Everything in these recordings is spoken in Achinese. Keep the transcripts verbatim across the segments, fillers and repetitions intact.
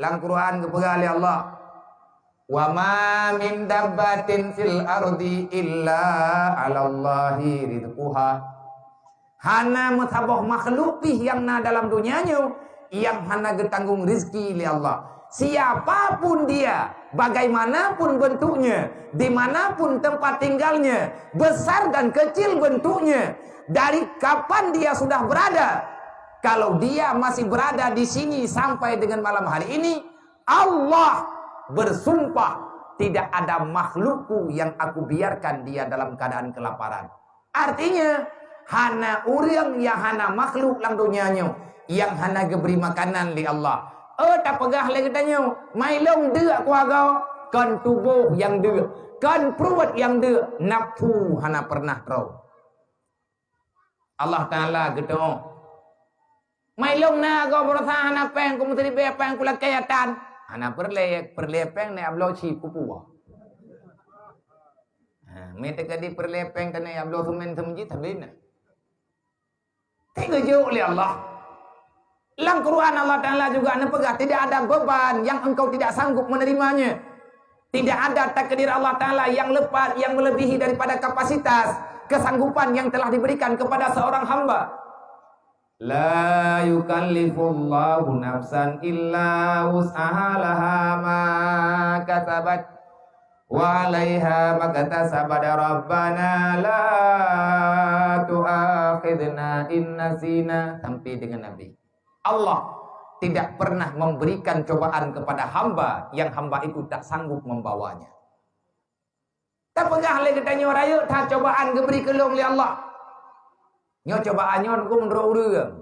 Lam Quran geupeugah lé Allah, "Wa ma min dabbatin fil ardi illa 'alallahi rizquha." Hana meusaboh makhluk pih nyang na dalam donya nyoe nyang hana geutanggong rezeki lé Allah. Siapa pun dia, bagaimanapun bentuknya, di mana pun tempat tinggalnya, besar dan kecil bentuknya, dari kapan dia sudah berada, kalau dia masih berada di sini sampai dengan malam hari ini, Allah bersumpah, "Tidak ada makhlukku yang aku biarkan dia dalam keadaan kelaparan." Artinya, hana ureuëng nyang hana makhluk lam donya nyoe nyang hana geubri makanan lé Allah. Oh, tapeugah lé geutanyoe, "Mai lôn deuk kuaga," kon tuboh nyang deuk, kon pruet nyang deuk, nafsu hana pernah troe. Allah Taala geuteu'oh, "Mai lôn na gob baroesa hana péng, ku meuseuribée péng, ku lakée atan." Hana peureulée, peureulée péng nyan bloe chip kupuwoe. Ha, meuteukadi peureulée péng tanyoe bloe seumén seumeujih, tapi na. Teugeujok lé Allah. Lam Quran Allah Taala juga neupeugah, "Tidak ada beban yang engkau tidak sanggup menerimanya." Tidak ada takdir Allah Taala yang lepas, yang melebihi daripada kapasitas, kesanggupan yang telah diberikan kepada seorang hamba. "La yukallifullahu nafsan illa wus'aha, laha ma kasabat wa 'alaiha maktasabat, rabbana la tu'akhidna in nasina," sampai dengan Nabi. Allah tidak pernah memberikan cobaan kepada hamba yang hamba itu tak sanggup membawanya. Tapeugah lé geutanyoe rayeuk that cobaan geubri keu lôn lé Allah. Nyoe cobaan nyoe keu meunurot ureuëng.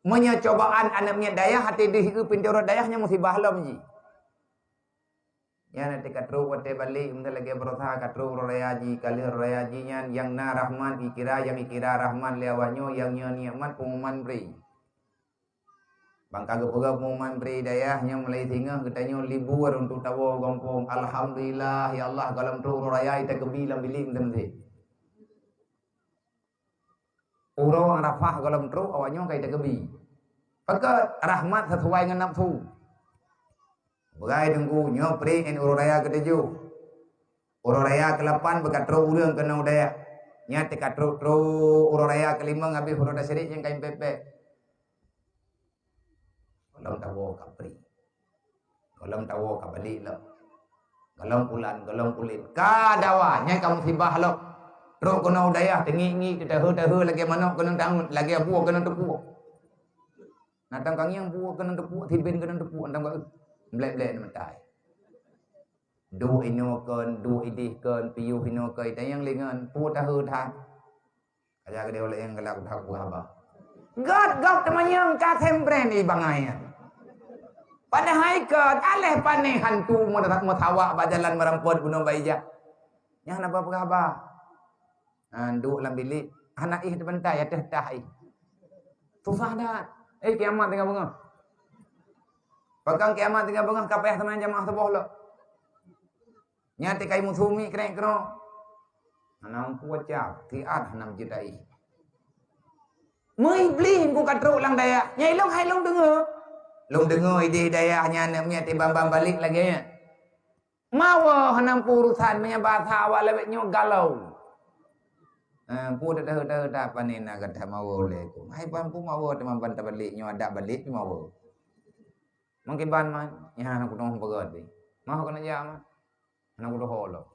Meunyoe cobaan aneuëk miet dayah até deuh pintoe rot dayah nyoe musibah lom jih. Nyan até ka trok watée balek, meunan lagée baroesa ka trok uroe raya jih, ka lheueh uroe raya jih nyan nyang na rahmat ikira, nyang ikira rahmat lé awak nyoe, nyang nyoe nikmat pengumuman bri. Ban ka geupeugah pengumuman bri dayah nyoe mulai singoh geutanyoe libur untuk tawoe gampông. Alhamdulillah, ya Allah, gohlom trok uroe raya ita keubi lam bilék meuteumé. Uroe Arafah gohlom trok awak nyoe ka ita keubi. Pakon rahmat sesuai ngon nafsu. Beugai teungku, nyoe preh ngon uroe raya keutujoh. Uroe raya keulapan beuka trok ureuëng keunoe u dayah. Nyan teuka trok-trok uroe raya keulimong habéh uroe tasyrik nyang ka impék-pék. Gohlom tawoe ka preh. Gohlom tawoe ka balek lom. Gohlom pulan, gohlom pulen. Ka dawa, nyan ka musibah lom. Trok keunoe u dayah teungiek-ngiek, teuteuheu-teuheu lagée manok keuneuk tangut, lagée buoh keuneuk teupuk. Na tang ka ngieng buoh keuneuk teupuk, siben keuneuk teupuk, na tang ka, blek-blek na meutai. Duek inoe kon, duek ideh kon, piôh inoe kon, tanyong lingon, peue taheu that. Aja geude ulée nyang galak that peugah haba. Göt gob teumanyong ka sembreng di bangai nyan. Padahai kon, aléh pané hantu meusawak bak jalan meurampot bunoe bak ija. Nyan hana peugah haba. Ha, duek lam bilék, hana éh teubantai ateueh tah éh. Susah that. Eh, kiamat teungoh beungoh. Pakon kiamat teungoh beungoh ka payah teuma jamaah saboh lom. Nyan teuka musoh mi krek-krok. Hana meupucah, siat hana meucit ai. Meuiblih ku ka trok lam dayah. Nyang ilong hai long deungoe. Long deungoe ideh dayah nyan aneuk miet tibang-bang balek lagée nyan. Mawoe hana meupurusan meunyoe basa awak lawét nyoe galau. Eh, pu teudah-teudah pane na gadah mawoe lé ku. Hai ban pu mawoe teuma ban tabalek nyoe adak balek pi mawoe. Mungkin ban man, nyan hana kudong peugah deh. Mah keuneuk jak man. Hana kudong ho lom.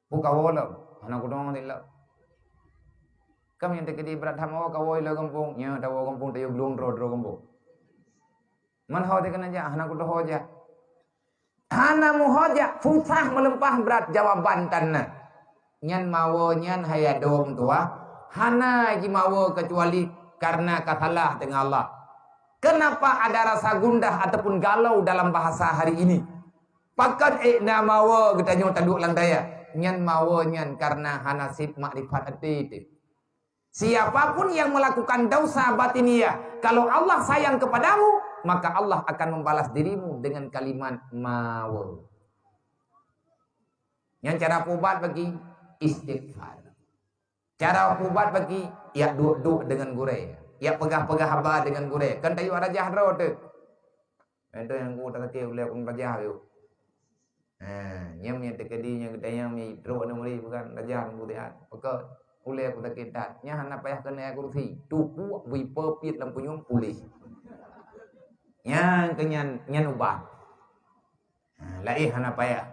Pu kawoe lom, hana kudong lom. Kam nyang teukeudi brat that mawoe kawoe lom gampông, nyoe tawoe gampông tayue glung droe-droe gampông. Man ho teukeuna jak, hana kudong ho jak. Hana meuho jak, susah meuleumpah brat jawaban tan na. Nyan mawoe nyan hai adoe meutuwah, hana jimawoe keucuali kareuna ka salah deungon Allah. Kenapa ada rasa gundah ataupun galau dalam bahasa hari ini? Pakon ék na mawoe geutanyoe taduek lam dayah? Nyan mawoe nyan kareuna hana sép makrifat até teuh. Siapa pun yang melakukan dosa batiniah, kalau Allah sayang kepadamu, maka Allah akan membalas dirimu dengan kalimat mawoe. Nyan cara peuubat bagi istighfar. Cara peuubat bagi, yak duek-duek deungon gurée, yak peugah-peugah haba deungon gurée. Kan tayue rajah droe teuh. Itu nyang ku takati ulèe ku belajar yuk. Ha, nyam nyang takati nyang geutanyoe mi trok aneuk murit bukan belajar bukan. Maka ulèe ku takati that. Nyan hana payah keuneuk ayat kursi. Tupuk bui peupiet lam punyueng puléh. Nyan keu nyan, nyan ubat. Ha, laén hana payah.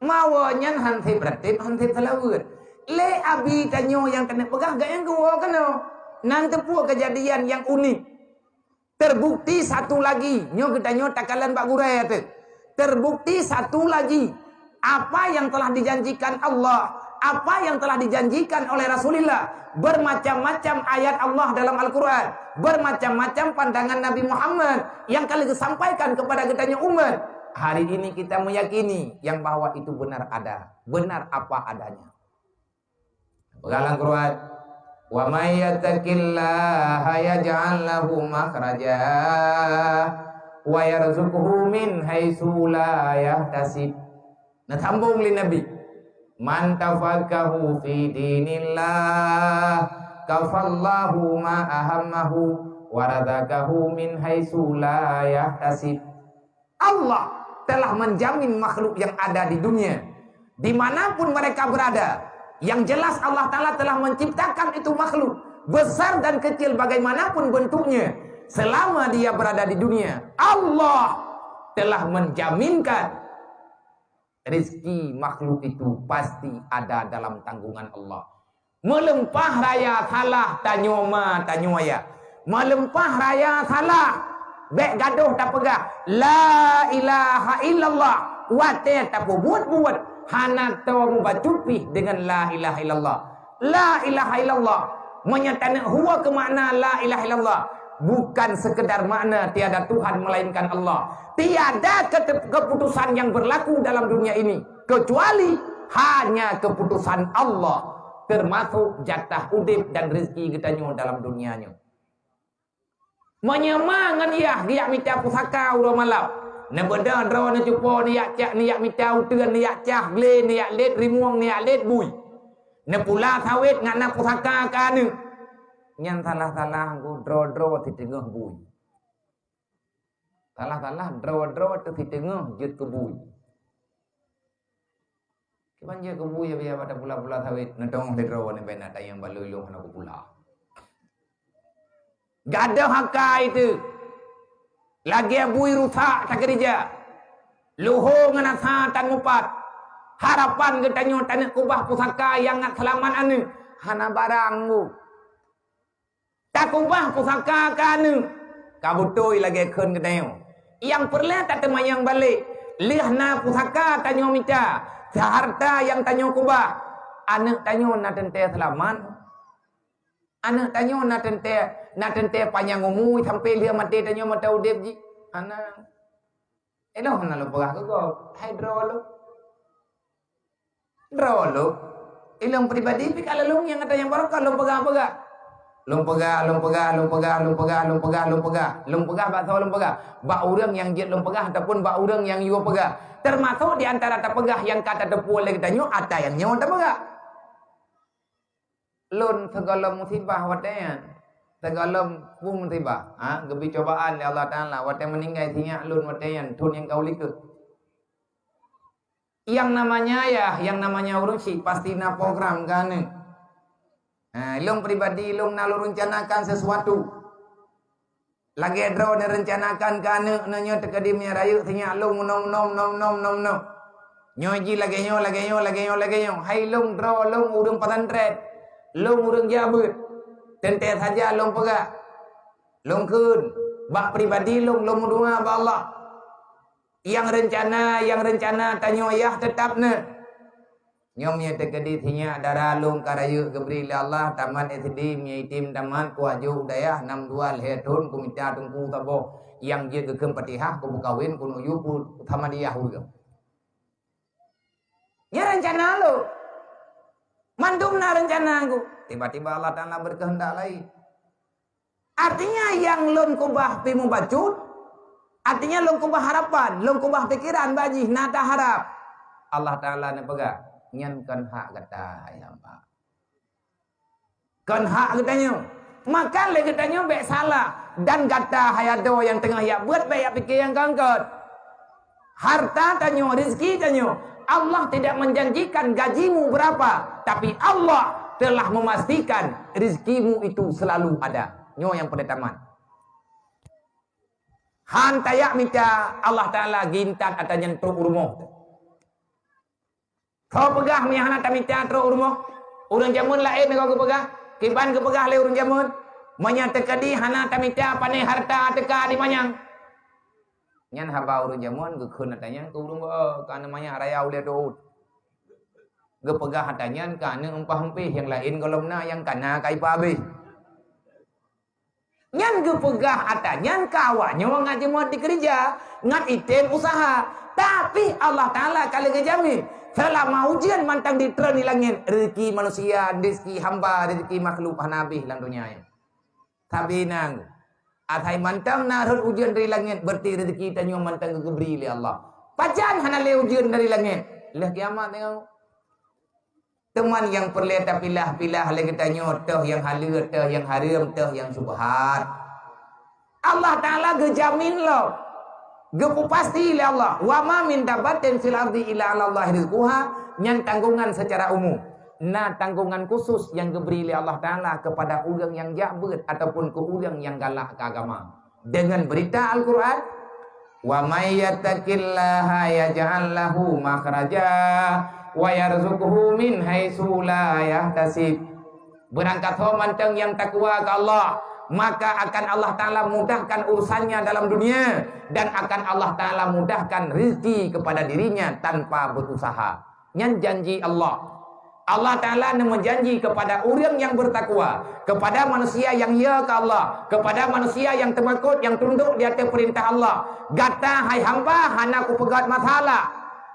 Mawa nyan han sép ratéb, han sép seulaweuet. Lé abi tanyoe nyang keuneuk peugah geuh nyang geuwoe keunoe. Nan teupeu keujadian nyang unik. Terbukti satu lagi, nyoe geutanyoe takalon bak gurèe teuh. Terbukti satu lagi, apa yang telah dijanjikan Allah, apa yang telah dijanjikan oleh Rasulullah, bermacam-macam ayat Allah dalam Al-Quran, bermacam-macam pandangan Nabi Muhammad yang kali disampaikan kepada geutanyoe umat. Hari ini kita meyakini yang bahwa itu benar ada, benar apa adanya. Peugah lam Quran, "Wa may yattaqillaha yaj'al lahu makhraja wa yarzuqhu min haitsu la yahtasib." Neusambong lé Nabi, "Man tafaqahu fi dinillah kafallahu ma ahammahu wa razaqahu min haitsu la yahtasib." Allah telah menjamin makhluk yang ada di dunia, di mana pun mereka berada. Yang jelas Allah Ta'ala telah menciptakan itu makhluk, besar dan kecil bagaimanapun bentuknya, selama dia berada di dunia. Allah telah menjaminkan rezeki makhluk itu pasti ada dalam tanggungan Allah. Meulimpah raya salah tanyoe ma tanyoe ayah. Meulimpah raya salah, bèk gadôh tapeugah, "La ilaha illallah." Watèe tapeubuet-buet, hana toe mubacut pih deungon la ilaha illallah. La ilaha illallah, meunyoe taneuk hue keu makna la ilaha illallah, bukan sekedar makna tiada Tuhan melainkan Allah. Tiada kete-, keputusan yang berlaku dalam dunia ini kecuali hanya keputusan Allah, termasuk jatah udép dan rezeki geutanyoe dalam dunia nyoe. Meunyoe ma ngon yah geujak mita pusaka uroe malam, neubeudôh droe neucupo, neujak cak, neujak mita uteuen, neujak cah glé, neujak lét rimueng, neujak lét bui. Neupula sawét ngon na pusaka keu aneuk. Nyan salah-salah droe-droe siteungoh bui. Salah-salah droe-droe teuh siteungoh jeuet keu bui. Kiban jeuet keu bui, ya, biar pada pula-pula sawét, neudong sidroe nibak na tayang balui lôn hana kupula. Gadôh akai teuh, lagèe bui rusak takeurija. Luho ngon asa tan mupat. Harapan geutanyoe taneuk kubah pusaka nyang ngat seulamat aneuk, hana barang bu. Takubah pusaka keu aneuk, ka beutôi lagèe kheun geutanyoe. Nyang peureulèe tateumanyong balek, lheueh na pusaka tanyoe mita, hareuta nyang tanyoe kubah, aneuk tanyoe na teuntèe seulamat? Aneuk tanyoe na teuntèe, na teuntèe panyang umu sampoe lheueh maté tanyoe mata udép jih? Hana. Ilôn hana lôn peugah keu gob, hai droe lôn. Droe lôn. Ilôn pribadi pih ka lôn nyang ata nyang barokah lôn peugah-peugah. Lôn peugah, lôn peugah, lôn peugah, lôn peugah, lôn peugah, lôn peugah. Lôn peugah bak soe lôn peugah? Bak ureueng nyang jeuet lôn peugah ataupun bak ureueng nyang yue peugah. Teumasok di antara tapeugah nyang ka tateupeue lé geutanyoe ata nyang nyoe tapeugah. Lôn sigohlom musibah watèe nyan, sigohlom peue musibah, ha, geubri cobaan lé Allah Taala, watèe meuninggai sinyak lôn watèe nyan, thôn nyang ka u likôt. Yang namanya ayah, yang namanya ureueng syik pasti na program keu aneuk. Ha, lôn pribadi, lôn na lôn rencanakan sesuatu. Lagèe droe neurencanakan keu aneuk neuh nyoe teukeudi meunyoe rayeuk sinyak lôn meunoe, meunoe, meunoe. Nyoe jih lagèe nyoe, lagèe nyoe, lagèe nyoe, lagèe nyoe. Hai lôn droe lôn ureueng pesantren, lôn ureueng jak beuet. Teuntèe saja lôn peugah. Lôn kheun, bak pribadi lôn, lôn meudoa bak Allah. Nyang reuncana, nyang reuncana tanyoe yah teutab neuh. Nyoe meunyoe teukeudi sinyak dara lôn ka rayeuk geubri lé Allah, tamat S D, meunyoe item tamat, kuaju u dayah, nam dua lhèe thôn, kumita teungku saboh nyang jeuet geukheun Fatihah, kumeukawen, kunuju pu-, Samadiyah ureueng. Nyan reuncana lôn. Mandum na reuncana ku. Tiba-tiba Allah Taala beukeuheundak laén. Artinya, nyang lôn keubah pih mubacut, artinya lôn keubah harapan, lôn keubah pikeran bak jih na taharap. Allah Taala neupeugah, "Nyan kon hak gata, hai hamba. Kon hak geutanyoe. Maka lé geutanyoe bék salah, dan gata hai adoe nyang teungoh jak beuet bék jak pike nyang kongkot. Harta tanyoe, rezeki tanyoe, Allah tidak menjanjikan gajimu berapa, tapi Allah telah memastikan rezekimu itu selalu ada. Nyoe nyang peurtama. Han tajak mita, Allah Taala geuintat atra nyan trok u rumoh. Soe peugah meunyo hana tamita trok u rumoh? Ureuëng jameun laén ka geupeugah, kiban geupeugah lé ureuëng jameun, meunyo teukeudi hana tamita pané harta teuka di manyang. Nyan haba ureuëng jameun geukheun atra nyan keu ureuëng beuo, ka na manyang raya ulée teuôt. Geupeugah atra nyan ka na eumpah-eumpih, nyang laén gohlom na, nyang ka na ka ipa habéh. Nyan geupeugah atra nyan ka awak nyoe ngat jeuet dikeureuja, ngat item usaha. Tapi Allah Taala ka lheueh geujamin, seulama ujeuen mantong jitreun di langét, rezeki manusia, rezeki hamba, rezeki makhluk hana habéh lam donya nyoe. Sabe nang, asai mantong na rhot ujeuen dari langét, berarti rezeki tanyoe mantong geubri lé Allah. Pajan hana lé ujeuen dari langét? Lheueh kiamat nyoe. Teuma nyang peureulée tapilah-pilah lé geutanyoe, toh nyang haleue, toh nyang hareuem, toh nyang syubhat. Allah Taala geujamin lom, geupeupasti lé Allah, "Wa ma min dabbatin fil ardi illa 'alallahi rizquha," nyan tanggongan secara umum. Na tanggongan khusus nyang geubri lé Allah Taala kepada ureuëng nyang jak beuet ataupun keu ureuëng nyang galak keu agama. Dengan berita Al-Quran, "Wa may yattaqillaha yaj'al lahu makhraja wa yarzuqhu min haitsu la yahtasib." Beurangkat soe mantong nyang takwa keu Allah, maka akan Allah Taala mudahkan urusannya dalam dunia, dan akan Allah Taala mudahkan rezeki kepada dirinya tanpa berusaha. Nyan janji Allah. Allah Taala neumeujanji kepada ureuëng nyang bertakwa, kepada manusia nyang ya keu Allah, kepada manusia nyang teumakot, nyang tundok di ateueh peurintah Allah, "Gata hai hamba hana kupeugét masalah.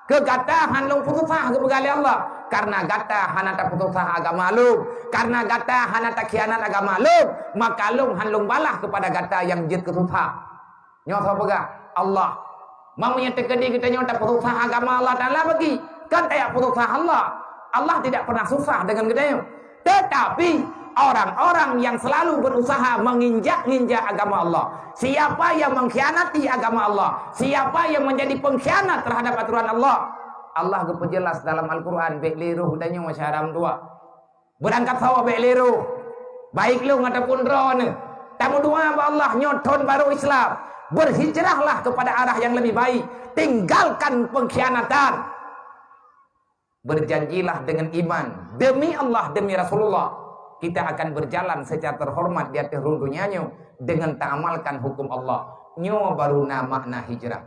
Keu gata han lôn peususah," geupeugah lé Allah, "kareuna gata hana tapeususah agama lôn, kareuna gata hana takhianat agama lôn, maka lôn han lôn balah kepada gata nyang jeuet keu susah." Nyoe soe peugah? Allah. Meunyoe teukeudi geutanyoe tapeususah agama Allah Taala bagi, kan tajak peususah Allah. Allah tidak pernah susah dengan geutanyoe. Tetapi orang-orang yang selalu berusaha menginjak-injak agama Allah, siapa yang mengkhianati agama Allah, siapa yang menjadi pengkhianat terhadap aturan Allah, Allah geupeujelas dalam Al-Quran, bék lé roh geutanyoe syedara meutuah. Beurangkat sawa bék lé roh, baik lôn ataupun droeneuh, tameudoa bak Allah nyoe thon barô Islam, berhijrahlah kepada arah yang lebih baik, tinggalkan pengkhianatan. Berjanjilah dengan iman, demi Allah, demi Rasulullah, kita akan berjalan secara terhormat di ateueh rhueng donya nyoe dengan taamalkan hukum Allah. Nyoe baru na makna hijrah.